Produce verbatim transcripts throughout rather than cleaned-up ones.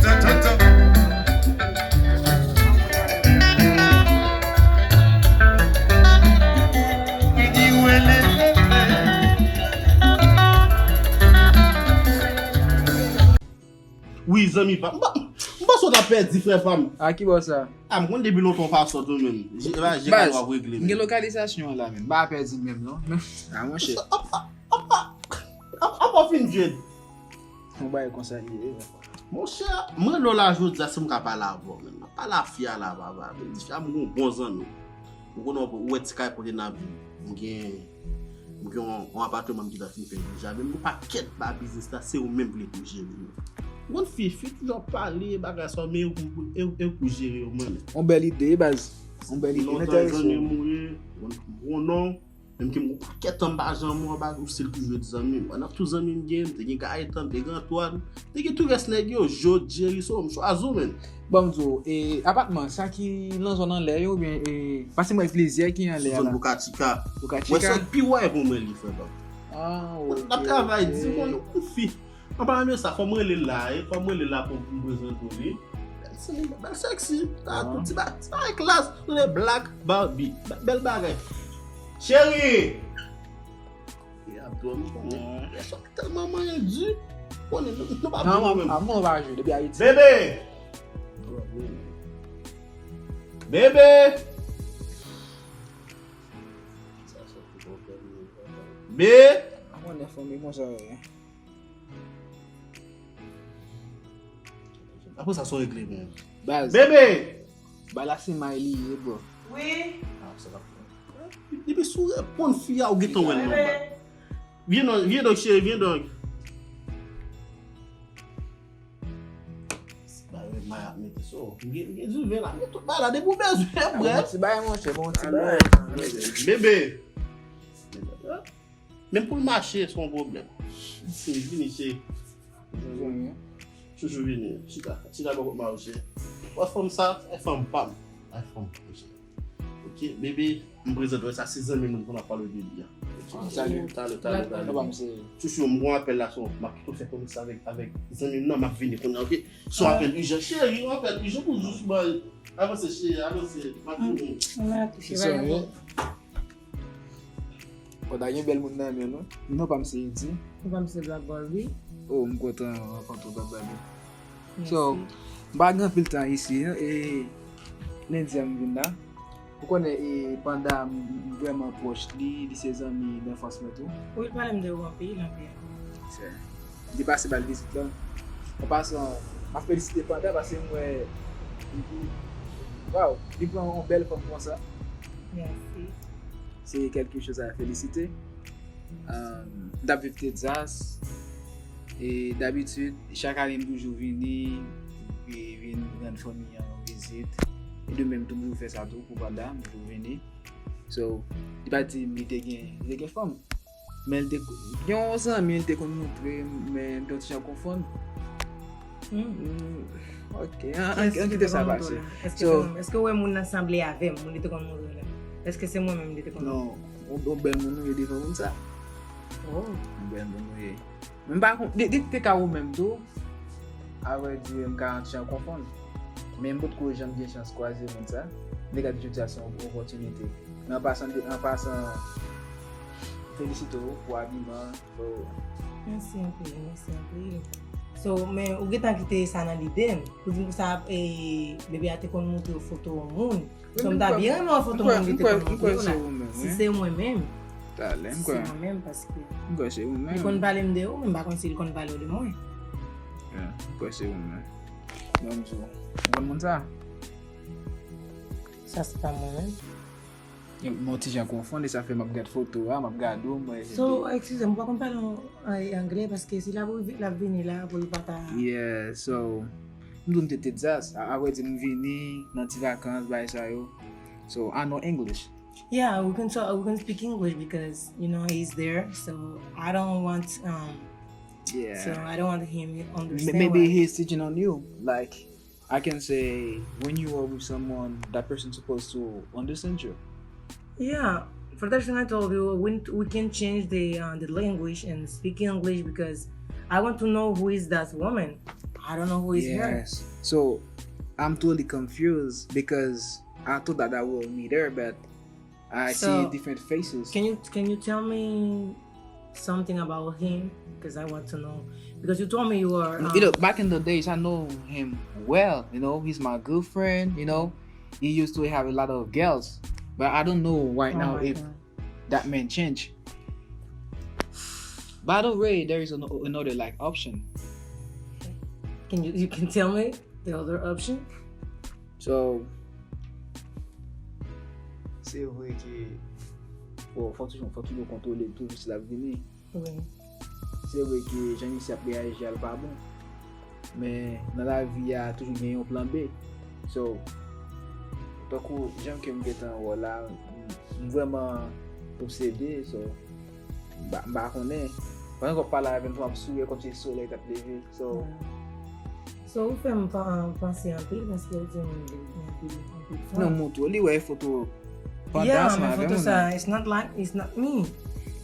Wi, zanmi pa m. M pa- m panse w t ap pèdi, frè pa m. A ki bò sa? A, m konn depi lontan w pa sòt ou menm. Je, e pa je gade w ap regle menm. M gen lokalizasyon an la menm. M pa pèdi menm non. A monchè. Apa, apa, apa, apa w fin jwenn? Yon bagay konsa li ye. Monchè, mwen lò la jodi a, si m ka pale avè w menm. M ap pale a fi a la, papa. M di fi a m gon bon zanmi. Ou konnen, ou wè ti kay kote n ap viv. M gen, m gen yon, yon apatman m ki ta fin fè deja. Men m gon pakèt ba biznis la, se ou menm vle pou jere yo. Ou konn fi, fi toujou ap pale, bagay sa, men e ou, e ou, e ou pou jere yo, mwen menm. Yon bèl ide, baz. Yon bèl ide, m enterese. Lontan zanmi m ou ye, ou konn non. Menm ke m gon pakèt tan m pa janm wè w, ba ou se l toujou ret zanmi m. Nan tout zanmi m gen, m te gen Gaëtan, m te gen Antoine, m te gen tout rès nèg yo, Jod, Jerry, so, m chwazi w, menn. Bon, m di w, e, apatman, sa ki nan zòn anlè yo, oubyen, e, paske m wè plizyè ki anlè a la. Sou zòn Boca Chica. Boca Chica? Wè, se pi wè pou mwen li, frè pa m. Ah, ok. N ap travay, di mwen, yon fi. Anpalan de sa, fò m rele l la, e, fò m rele l la pou m prezante w li. Bèl sexy, bèl sexy. Sa, tout ti ba, ti bagay klas, nou de Black Barbie. Bè-, bèl bagay. Cheri! E ap dòmi konnen. Lè sa tèlman manyen di. Konnen, nou, nou pa vle menm. Avan w pa jwe, depi Ayiti. Bebe! Bebe! Be! Avan w fòme konsa, wi. Apre sa, sa w regle menm. Baz. Bebe! Ba la se may li ye, bro. Wi. Ah, sa va. Depi si w reponn fi a, ou gentan wè l non, baz. Vyen non, vyen donk, cheri, vyen donk. Se bagay may ap mete sou. Gen, gen diven la, gen tout bagay la, depi w bezwen, brèf. Bon ti bagay, monchè, bon ti bagay. Bebe! Menm pou l mache, se yon pwoblèm. Vini, vini, cheri. Chouchou, vini. Chita, chita bò kot mari w, cheri. Wè fanm sa, e fanm pa m. E fanm pa m, cheri. Ok, bebe, m prezante w, sa se zanmi m, m konn ap pale de li a. Ok, talè, talè, talè. Chouchou, m gon apèl la, so, m ap tou fè konesans avèk, avèk zanmi m nan, m ap vini kounye a, ok? Se yon apèl ijan, cheri, yon apèl ijan pou jous bay. Avanse, cheri, avanse, m ap vini. Ou pa gen bèl moun nan men nou. Non pa m se Edi. Non pa m se Black Barbie. Oh, m kontan rankontre w, Black Barbie. So, m pa gen anpil tan isi, e, lendi a m vin la. Ou konnen, e, Panda, m, m vrèman pwòch li, li se zanmi danfans mwen tou. Wi, li pale m de ou anpil, anpil. Se, li pase ba l vizit la. An pasan, m ap felisite Panda paske m wè, li, waw, li pran yon bèl fanm konsa. Mèsi. Se quelque chose à féliciter. Euh, m t ap viv Texas. E dabitid, chak ane m toujou vini, e vin rann fanmi an yon vizit. E de menm tou, m toujou fè sa tou pou Panda, m toujou vini. So, li pa di m li te gen, li te gen fanm. Men li te, gen yon zanmi l te konn montre m, men m te yon ti jan konfonn. Hmm, ok, an, an, an kite sa pase. Èske se mwen, èske w wè moun nan sanble avè m, moun li te konn montre w la? Èske se mwen menm li te konn montre? Non, yon, yon bèl moun ou ye devan moun sa. Oh. Yon bèl moun ou ye. Men m pa konn, li, li te ka ou menm tou. Avrèdi, m ka yon ti jan konfonn. Men m potko janm gen chans kwaze moun sa. Li ka toujou di sa se yon opòtinite. Men an pasan, an pasan, felisite w pou abiman. So, mèsi anpil, mèsi anpil. So, men ou gentan kite sa nan lide m. Pou di m konsa, e, bebe a te konn montre w foto yon moun. So, m ta byen renmen wè foto moun ki te konn montre w la. Si se mwen menm. Talè, m kwè. Si se mwen menm, paske m kwè se ou menm. Li konn pale m de ou, men m pa konn si li konn pale w de mwen. Yeah, m kwè se ou menm. Bon, m di w, ou konn moun sa? Sa se pa mwen menm. M yon ti jan konfonn, e sa fè m ap gad foto a, m ap gade w, m wè se... So, eskize m, ou pa konn pale an, an anglè, paske si l ap rive, l ap vini la, pou l pa ta... Yeah, so, m di w m te Texas, a, avrèdi m vini nan ti vakans, bagay sa yo. So, I know English. Yeah, we can talk, we can speak English because, you know, he's there, so I don't want, um, yeah. So I don't want him to understand. Maybe he's teaching on you, like, I can say when you are with someone, that person supposed to understand you. Yeah, for that reason I told you we, we can change the, uh, the language and speak English because I want to know who is that woman. I don't know who is her. Yes. So I'm totally confused because I thought that that will be there, but I see So, different faces. Can you can you tell me something about him? Because I want to know. Because you told me you were. Um, You know, back in the days, I know him well. You know, he's my good friend. You know, he used to have a lot of girls, but I don't know right Oh now my if God. That man changed. By the way, there is an, another like option. Can you you can tell me the other option? So, se vre ke bon, fòk toujou fòk toujou kontwole tou si l ap vini. Oui. Se vre ke jan misye ap reyaji a l pa bon. Men nan lavi a toujou gen yon plan B. So, tankou jan ke m gentan wè w la, m vrèman obsede, so, m pa- m pa konnen. Pandan ke w ap pale avè m, tou m ap souri kòmsi solèy t ap leve. So, So ou fè m pa- panse anpil paske ou di m gen anpil anpil fan. Non, montre li wè foto pandan Yeah, ansanm men avè foto moun sa, nan. It's not like it's not me.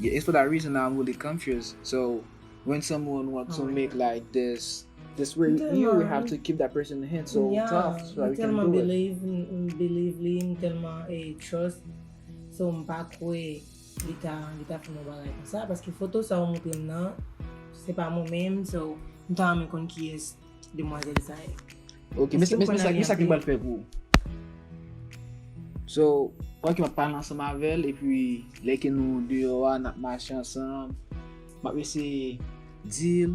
Yeah, it's for that reason I'm really confused. So when someone wants to Oh my make God. Like this this way, Tell you me. Have to keep that person hand so Yeah, tough so that m we can tèlman do it. Believe m- believe li, m tèlman eh, trust. So m pa kwè li ta li ta fè yon bagay konsa paske foto sa ou montre m nan se pa mwen menm, so m ta renmen konn kiyès demwazèl sa ye. Ok, men Èske men ou konn sa ale men sa ki anpil? Pral fè pou ou. So, pandan ke m ap pale ansanm avè l epi lè ke nou deyò a n ap mache ansanm, m ap eseye di l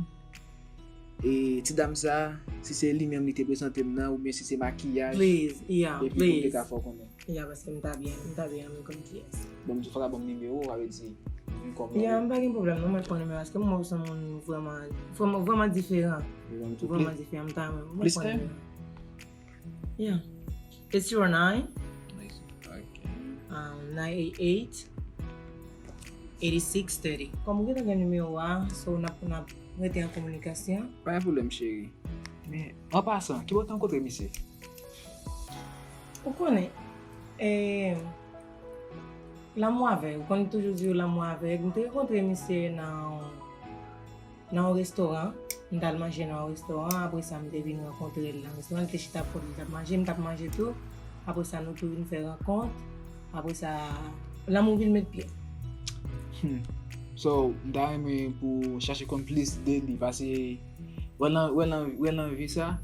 e ti dam sa, si se li menm li te prezante m nan oubyen si se makiyaj. Please, yeah, Epi pou m te please. Ka fè w konnen. Yeah, paske m ta byen m ta byen renmen konn kiyès. Bon, m di fòk a ban m nimewo, sa vle di vin kòm Yeah, m pa gen pwoblèm non, mwen pran nimewo paske m wè w se yon moun vrèman vrèman vrèman diferan. Vrèman diferan, m ta renmen mwen Please pran tell. Nimewo. Yeah. It's your nine, Ok. um, nine eight eight, eight six thirty. Kòm ou gentan gen nimewo a, so n ap n ap rete an kominikasyon. Pa gen pwoblèm, cheri. Men, an pasan, ki bò w te rankontre misye? Ou konnen, eh, lanmou avèg, ou konn toujou di yo lanmou avèg. M te rankontre misye nan nan yon restoran. M t al manje nan yon restoran, apre sa m te vin rankontre l nan restoran, li te chita ap kote li t ap manje, m t ap manje tou. Apre sa nou tou vin fè rankont. Apre sa, lanmou vin met pye. Hmm. So, m ta renmen pou chache konn plis de li, paske wè nan wè nan wè nan vi sa,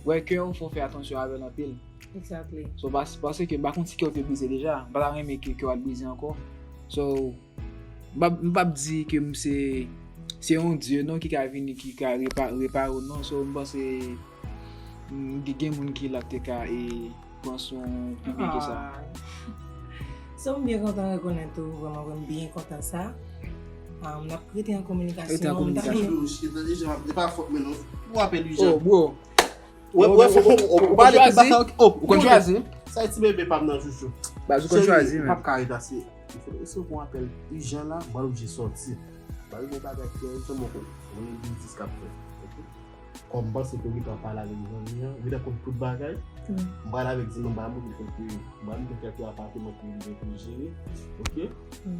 wè kè w fò fè atansyon avè l anpil. Exactly. So, pas- paske m pa konn si kè w te brize deja, m pa ta renmen ke kè w al brize ankò. So, m p ap m p ap di ke m se se yon dye non ki ka vini ki ka repa- repare w non. So, m panse mm, gen gen moun ki la te ka e pran swen pi byen ke sa. So m byen kontan rekonèt ou, vrèman vrèman m byen kontan sa. Ah, n ap rete an kominikasyon. Rete an kominikasyon. Li pa fòt men non. Ou apèl li Oh, jan. Bro, Wè ou- wè ou- fò ou- ou ou pale konn tout chwazi? bagay. Oh, Ou konn chwazi? Sa e ti bebe pa m nan chouchou. Baz ou konn chwazi, M men. P ap ka rete ase. Fò se pou apèl ijan la, mwen oblije sòti. Ba yo bagay ki ijan mwen konn. Mwen gen biznis k ap fè. Ok? Kòm m panse ke ou gentan pale avèk zanmi an, ou gentan konn tout bagay. M pale avèk zanmi an, m ba moun ki konn ki m ba moun ki kèk apartman ki li pou jere. Ok?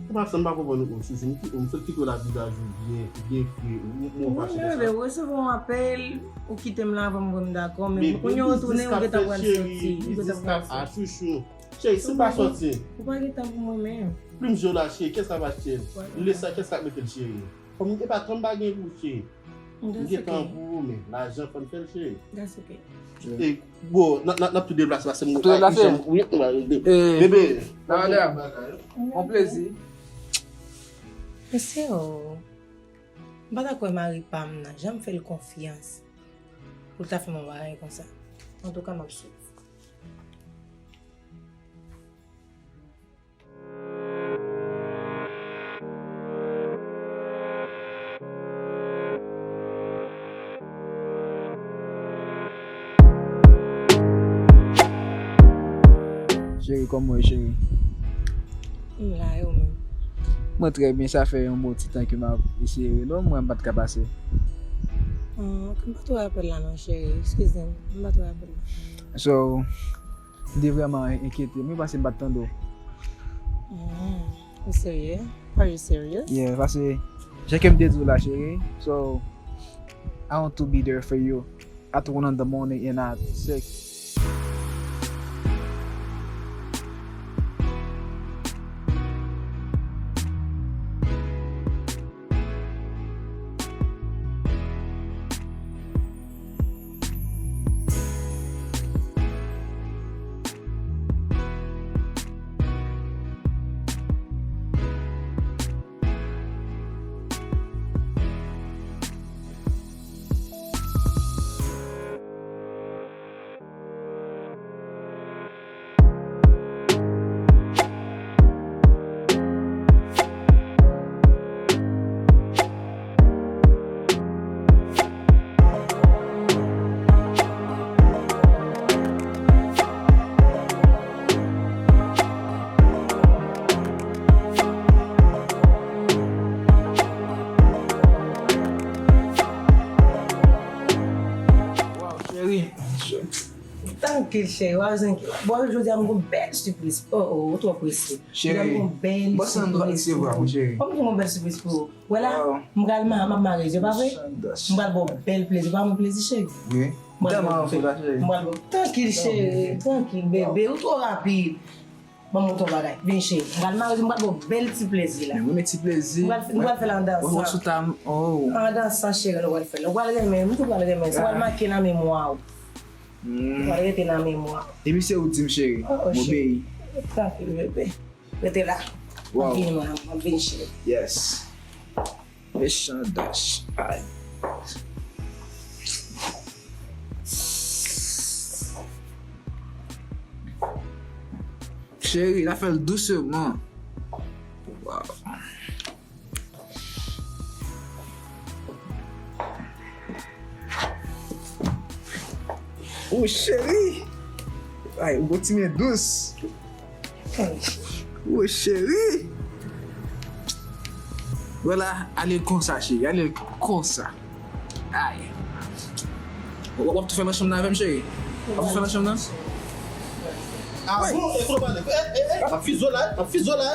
Se pa sa m pa konprann ou chouchou, m ki- m sot kite w la vizaj ou byen, byen fre, ou ou ou fache Mwen konsa. Ou resevwa yon apèl, ou kite m la avan m wè m dakò, men Men kounye ou retounen ou biznis gentan k ap pral fèt, soti, cheri, ou gentan biznis k pral ap a soti. Chouchou. Cheri, si m pa sòti, Ou pa gen tan pou mwen menm. plim je w la, cheri, kès k ap achte l? Wè. Lè sa, kès k ap mete l, cheri? Fò m e pa tan m pa gen pou cheri. M That's gen tan okay. pou ou, men lajan fò n fè l, cheri. That's okay. E, bon, n ap- n ap- n ap tou deplase, paske m Tou deplase? Wi, wi, wi. Eh, Bebe, la, madam. On plezi. Mesye o, m pa ta kwè mari pa m nan janm fè l konfyans pou l ta fè m yon bagay konsa. Antouka, m ap swiv. Cheri, kòman w ye, cheri? M la, e ou menm? Mwen trè byen, sa fè yon bon ti tan ke m ap eseye rele w, mwen m pa t ka pase. Ah, ok, m pa t wè apèl la non, cheri. Eskize m, m pa t wè apèl la. So, m te vrèman enkyete m wi, paske m pa t tande w. Mm, ou serye? Are you serious? Yeah, paske jan ke m te di w la, cheri, so I want to be there for you. At one in the morning and I sick. Waw, cheri. Trankil, cheri, w ap zenki. Bon, jodi a, m gon bèl sipriz. Oh, oh, ou twò prese. Jodi a, m gon bèl sipriz pou ou. Kòman m gon bèl sipriz pou ou? Wè la, m pral ma-, m ap mare, se pa vre? M pral ba w bèl plezi, pa mwen plezi, cheri? Wi. M pral ba w bèl, m pral ba w, trankil, cheri, trankil, bebe, ou twò rapid. Ban m montre w bagay. Vin, cheri. M pral mare, m pral ba w bèl ti plezi la. Men mwen, ti plezi. M pral, m pral fè l an dansan. Wè, wè, sou ta, oh. An dansan, cheri, nou pral fè l. Ou pral renmen, m tou pral renmen. Sa pral make nan memwa w. Ou pral rete nan memwa w. Depi se ou di m, cheri, m obeyi. Trankil, bebe. Rete la. Wow. M ap vini, mwen, m ap vini, cheri. Yes. Mechan Dash. Ay. Cheri, n a fè l douseman. Wow. Oh, cheri. Ay, ou gon ti men dous. Oh, cheri. Vwala, ale l konsa, cheri. Ale l konsa. Ay. W, w ap tou fè nan chanm nan avè m, cheri? W ap tou fè nan chanm nan? Ah bon, e kote w pale? E, e, e, m ap fizo la, m ap fizo la.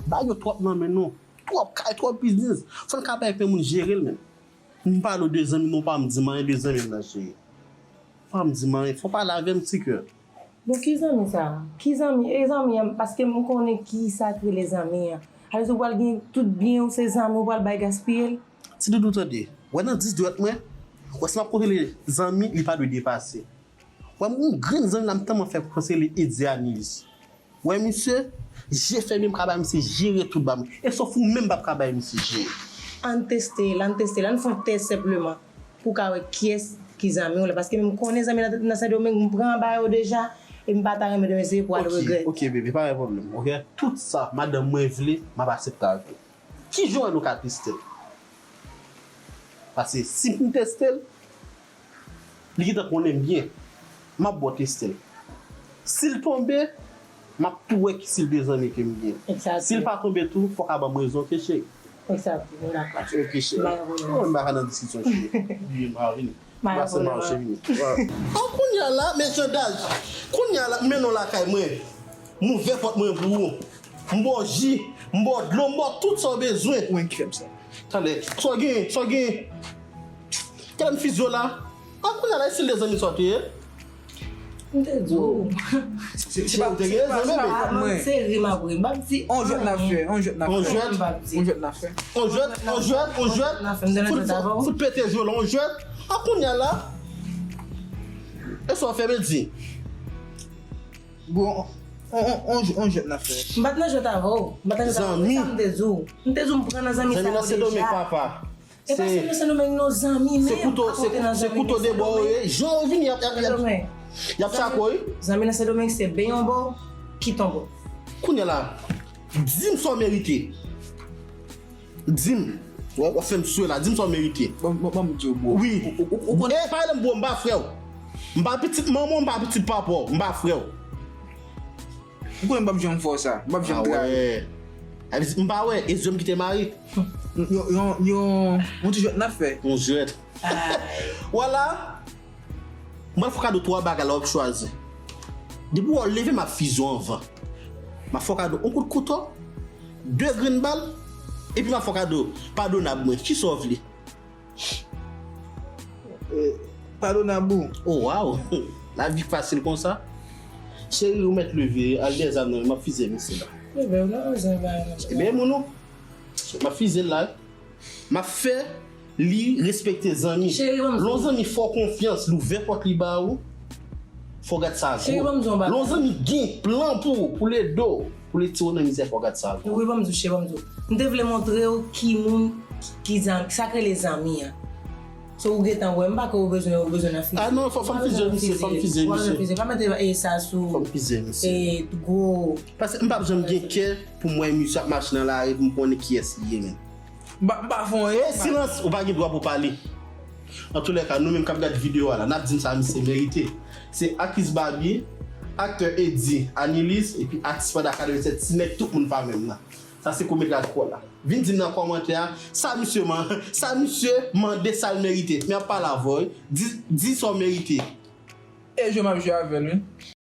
Bagay yo twòp nan men nou. Twòp kay, twòp biznis. Fò n ka bay pen moun jere l menm. M pale w de zanmi m, ou pa m di m anyen de zanmi m nan, cheri. Pa m di m anyen, fò w pale avè m, ti kè. Bon, ki zanmi sa? Ki zanmi? E zanmi an, paske m konnen ki sa k rele zanmi an. Alè, si w pral gen tout byen, ou se zanmi, ou pral bay gaspiye l? Ti doudou, tande. Wè nan dis dwèt mwen, wè si m ap konte zanmi, li pa dwe depase. Wè m gon grenn zanmi la, m tèlman fè konse li Edi Anilis. Wè misye, je fèmen m ka bay misye jere tout bagay. E sòf ou menm p ap ka bay misye jere. Ann teste l, ann teste l, ann fè yon tès senpleman. Pou w ka wè kiyès ki zanmi w la. Paske m konnen zanmi nan, nan Sendomeng, m pran anba yo deja, e m pa ta renmen demen se pou al regrèt. Ok, ok, bebe, pa gen pwoblèm, ok? Tout sa madanm mwen vle, m ap aksepte avè l. Kijan nou ka teste l? Paske si m teste l, li gentan konnen m byen. M ap bò teste l. Si l tonbe, m ap tou wè ki si l de zanmi ke m byen. Exactly. Si l pa tonbe tou, fò w ka ban m rezon, ok, cheri? Exactly, m dakò. Ok, cheri. M pa gen pwoblèm. Oh, m pa ka nan diskisyon, cheri. Wi, m a vini. M a se mache vini. An kounye a la, men Jean Daj. Kounye a la, m mennen w lakay mwen. M ouvè pòt mwen pou ou. M ba w ji, m ba w dlo, m ba w tout sa w bezwen. Ou menm ki fè m sa. Tande, sa w gen, sa w gen. Kèlè m fizo la. An kounye a la, e si l de zanmi sa w te ye? M te di w. Se, se pa, se pa, se pa fòt mwen. Se ri m ap ri. M p ap di anyen. On jwèt n ap fè, on jwèt n ap fè. On jwèt? M p ap di. On jwèt, on jwèt, on jwèt. Fout, fout, fout pete jwe la, on jwèt. An kounye a la, e sa w fè, men di. Bon, on, on, on, on jwèt n ap fè. M pa t nan jwèt avè w. M pa t nan jwèt avè w. Zanmi. Sa m te di w. M te di w m pran nan zanmi sa yo deja. Zanmi nan Sendomeng, papa. E pa sèlman Sendomeng non, zanmi menm. Se kouto, se kouto de bò yo ye. Jan yo vini, y ap, y ap, y ap, y ap tchako, wi. Zanmi nan Sendomeng se ben yon bò, kit yon bò. Kounye a la, di m sa w merite. Di m. W ap, w ap fè m swe la. Di m sa w merite. Bon, bon, bon, m di w, bro. Wi. Ou, ou, ou, ou konnen. E, pa rele m bro, m pa frè w. M pa pitit manman w, m pa pitit papa w, m pa frè w. Ou konnen m p ap janm fè w sa. M p ap janm trayi. Ah wè. M pa wè, e zye m ki te mare. Yon, yon, yon, yon ti jwèt n ap fè. Yon jwèt. Vwala. Mwen fè w kado twa bagay la w ap chwazi. Depi w leve m ap fizo anvan. M ap fè w kado yon kout kouto, de grenn bal, epi m ap fè w kado padonab mwen. Kisa w vle? E, Padonab ou. Oh, wow. Lavi fasil konsa. Cheri, ou mèt leve, al dèyè zam nan, m ap fize misye la. Ebyen, ou nan bezwen bagay nan. Ebyen, moun ou, m ap fize l la. M ap fè li respekte zanmi. Cheri, ban m Lè yon zanmi fè w konfyans, li ouvè pòt li ba ou, fò w gad sa Cheri, gwo. ban m di yon bagay. Lè yon zanmi gen plan pou ou, pou l ede w, pou l retire w nan mizè, fò w gad sa gwo. Wi, ban m di w, cheri, ban m di w. M te vle montre w ki moun ki zan, sa k rele zanmi an. So, ou gentan wè, m pa kwè ou bezwen, ou bezwen nan fize. Ah non, fò, fò m fize misye, fò m fize misye. Pa mete e sa sou Fò m fize misye. e gwo. Paske m p ap janm gen kè pou m wè misye ap mache nan lari pou m konnen kiyès li ye, men. M pa, m pa fè yon E silans, ou pa gen dwa pou pale. Antoulèka, nou menm k ap gad videyo a la, n ap di n sa misye merite. Se aktris Barbie, aktè Eddy, Anilis, epi aktris Panda katrevennsèt, ti nèg tout moun pa menm nan. Sa se koumèt la kwè la. Vin di m nan kòmantè a, sa misye man, sa misye mande, sa l merite. Men ap pale avè w, di, di sa w merite. E jwe m ap jwe avè l, wi.